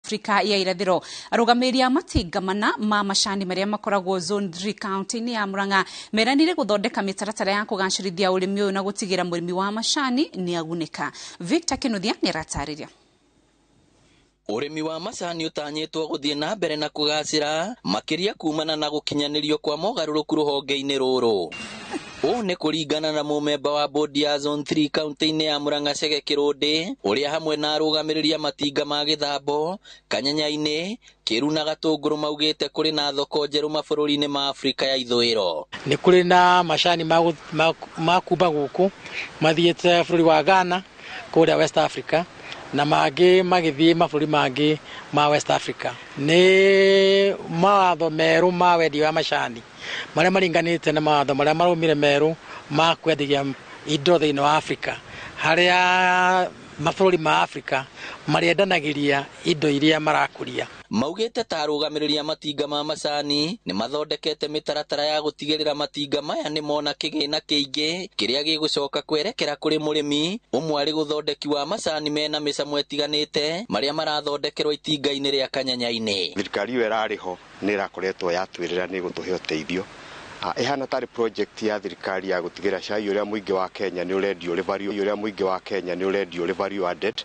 Afrika ya irathiro. Arugamĩrĩri a matinga mana ma macani marĩa makoragwo Zone 3 county-inĩ ya Murang'a meranire gũthondeka mĩtaratara ya kũgacĩrithia ũrĩmi ũyũ na gũtigĩra mũrĩmi wa macani nĩ agunĩka. Victor Kinuthia nĩ aratarĩria. Ũrĩmi wa macani ũtanyĩtwo gũthiĩ na mbere na kũgacĩra makĩria kumana na gũkinyanĩrio kwa mogarũrũku rũhonge-inĩ rũrũ. Ũũ nĩ kũringana na mũmemba wa bodi ya Zone 3 kaunti-inĩ ya Murang'a Chege Kĩrũndĩ, ũrĩa hamwe na arũgamĩrĩri a matinga ma gĩthambo, Kanyanya-inĩ, Kĩru na Gatũngũrũ maugĩte kũrĩ na thoko njerũ mabũrũri-inĩ ma Afrika ya ithũĩro. Nĩ kũrĩ na macani ma kuma gũkũ mathiĩte bũrũri wa Ghana kũrĩa West Africa, na mangĩ magĩthiĩ mabũrũri mangĩ ma West Africa. Nĩ mawatho merũ ma wendia wa macani marĩa maringanĩte na mawatho marĩa marũmire merũ ma kwenderia indo thĩinĩ wa Africa, harĩa mabũrũri ma Africa marĩendanagĩria indo iria marakũria. Maugĩte ta arũgamĩrĩri a matinga ma macani nĩ mathondekete mĩtaratara ya gũtigĩrĩra matinga maya nĩ mona kĩgĩna kĩingĩ kĩrĩa gĩgũcoka kwerekera kũrĩ mũrĩmi ũmwe arĩ gũthondeki wa macani mena mĩcamo ĩtiganĩte marĩa marathondekerwo itinga-inĩ rĩa Kanyanya-inĩ. Thirikari ĩyo ĩrarĩ ho nĩ ĩrakoretwo yatwĩrĩra nĩ ĩgũtũhe ũteithio. Ĩhana tarĩ project ya thirikari ya gũtigĩrĩra cai ũrĩa mũingĩ wa Kenya nĩ ũrendio ũrĩ value, ũrĩa mũingĩ wa Kenya nĩ ũrendio ũrĩ value added,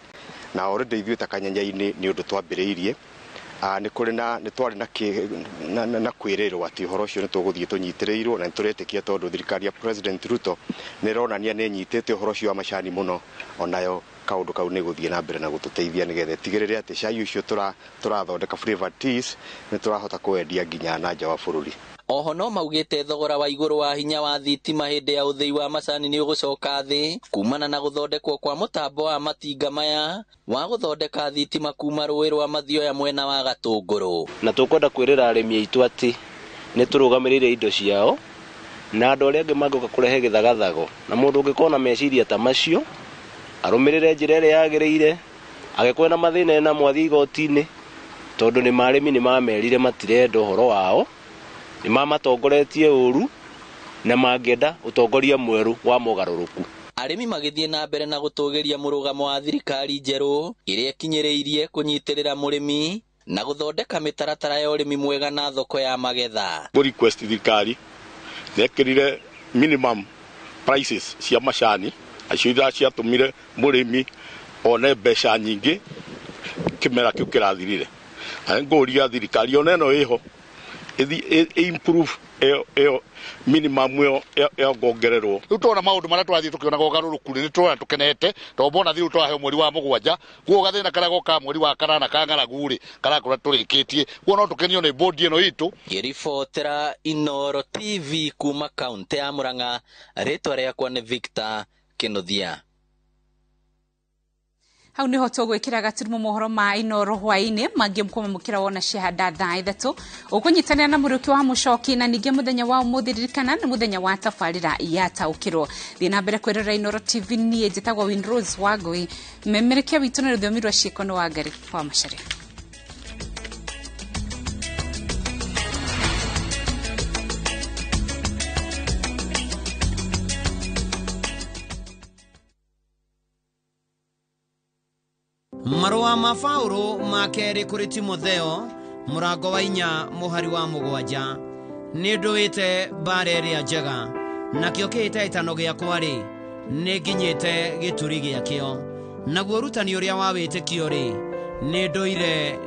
na already ithuĩ ta Kanyanya-inĩ nĩ ũndũ twambĩrĩirie. Nĩ kũrĩ na, nĩ twarĩ na na kwĩrĩrwo atĩ ũhoro ũcio nĩ tũgũthiĩ tũnyitĩrĩirwo, na nĩ tũretĩkia tondũ thirikari ya President Ruto nĩ ĩronania nĩ ĩnyitĩte ũhoro ũcio wa macani mũno, onayo kaũndũ kau nĩ gũthiĩ na mbere na gũtũteithia nĩgetha ĩtigĩrĩre atĩ cai ũcio tũrathondeka flavored teas nĩ tũrahota kũwendia nginya na nja wa bũrũri. Oho no maugĩte thogora wa igũrũ wa hinya wa thitima hĩndĩ ya ũthĩi wa macani nĩ ũgũcoka thĩ kumana na gũthondekwo kwa mũtambo wa matinga maya wa gũthondeka thitima kuma rũĩ rwa Mathioya mwena wa Gatũngũrũ. Na tũkwenda kwĩrĩra arĩmi aitũ atĩ nĩ tũrũgamĩrĩire indo ciao, na andũ arĩa angĩ mangĩũka kũrehe gĩthagathago, na mũndũ ũngĩkorwo na meciria ta macio arũmĩrĩre njĩra ĩrĩa yagĩrĩire, angĩkorwo ena mathĩna enamo athiĩ igoti-inĩ, tondũ nĩ marĩmi nĩ mamerire matirenda ũhoro wao, nĩ mamatongoretie ũru na mangĩenda ũtongoria mwerũ wa mogarũrũku. Arĩmi magĩthiĩ na mbere na gũtũgĩria mũrũgamo wa thirikari njerũ ĩrĩa ĩkinyĩrĩirie kũnyitĩrĩra mũrĩmi na gũthondeka mĩtaratara ya ũrĩmi mwega na thoko ya magetha. Ngũ request thirikari nekĩrire minimum prices cia macani acio iria ciatũmire mũrĩmi one mbeca nyingĩ kĩmera kĩu kĩrathirire. Na ngũria thirikari ona ĩno ĩho improve ĩyo minimum ĩyo yongererwo. Rĩu tuona maũndũ marĩa twathiĩ tũkĩonaga ũgarũrũku nĩ tũrona tũkenete, tondũ mbona thiĩ twaheo mweri wa 7, kuo gathĩna karĩa gokaga mweri wa 8 ka ng'aragu rĩ, karakorwo tũrĩkĩtie. Kuo no tũkenio nĩ bodi ĩno itũ. Ngĩribotera Inooro TV kuma kaunti ya Murang'a, rĩtwa rĩakwa nĩ Victor Kinuthia. Hau niho tũgwĩkĩra gaturumo mohoro ma Inooro hwaĩ-inĩ mangĩ mũkũmamũkĩra wona ciahanda thaa 3 ũkũnyitanĩra na Mũrĩũki wa Mũcoki, na ningĩ mũthenya wa ũmũthĩ ririkana nĩ mũthenya wa tabarĩra ya taũkĩrwo. Thiĩ na mbere kwĩrorera Inooro TV, niĩ njĩtagwo Winrose Wangui, memerekia witũ na rũthiomi rwa ciĩko nĩ Wangari wa Macharia. Marũa ma Paũlũ ma kerĩ kũrĩ Timotheo mũrango wa 4 mũhari wa 7. Nĩ ndũĩte mbara ĩrĩa njega, nakĩo kĩhĩtahĩtano gĩakwa rĩ, nĩ nginyĩte gĩturi gĩakĩo, naguo ũrutani ũrĩa wa wĩtĩkio rĩ, nĩ ndũire.